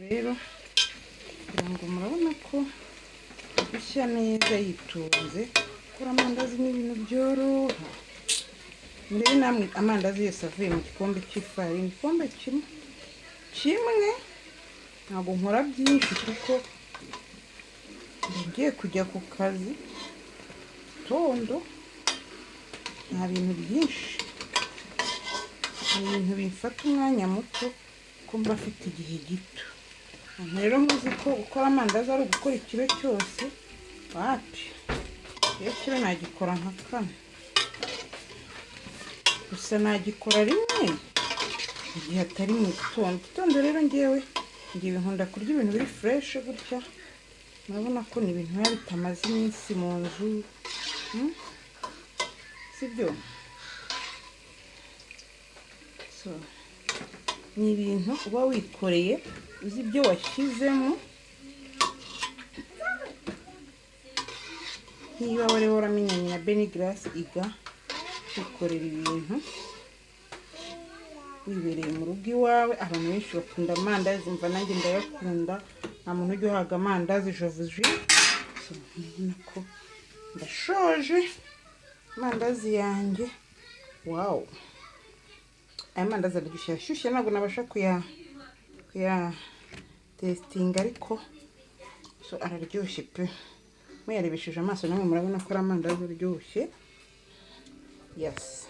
Rero kugira ngo murabona ko gushya neza yitonze. Gukora amandazi ni ibintu byoroha. Murebe namwe, amandazi yose avuye mu gikombe cy'ifarini, igikombe kimwe kimwe. Ntabwo nkora byinshi kuko ngiye kujya ku kazi gitondo, nta bintu byinshi, ni ibintu bifata umwanya muto ko mba afite igihe gito. Rero muzi ko gukora amandazi ari ugukora ikiro cyose, wapi! Iyo kiro nagikora nka kane gusa, nagikora rimwe igihe atari mu gitondo. Gitondo rero ngewe ngiye nkunda kurya ibintu biri fresh gutya. Murabona ko ni ibintu biba bitamaze iminsi mu nzu, Sibyo? So, ni ibintu uba wikoreye uzi ibyo washyizemo. Niba wari waramenyanye na Beni Grace, iga kwikorera ibintu wibereye mu rugo iwawe. Abantu benshi bakunda amandazi, mva nanjye ndayakunda. Nta muntu ujya uhaga amandazi jovuji. So, murabona ko ndashoje amandazi yanjye. Wow, aya mandazi araryoshye, arashyushye, ntabwo nabasha kuya testinga, ariko so araryoshye pe. Muyarebesheje amaso namwe murabona ko ari amandazi aryoshye. Yes.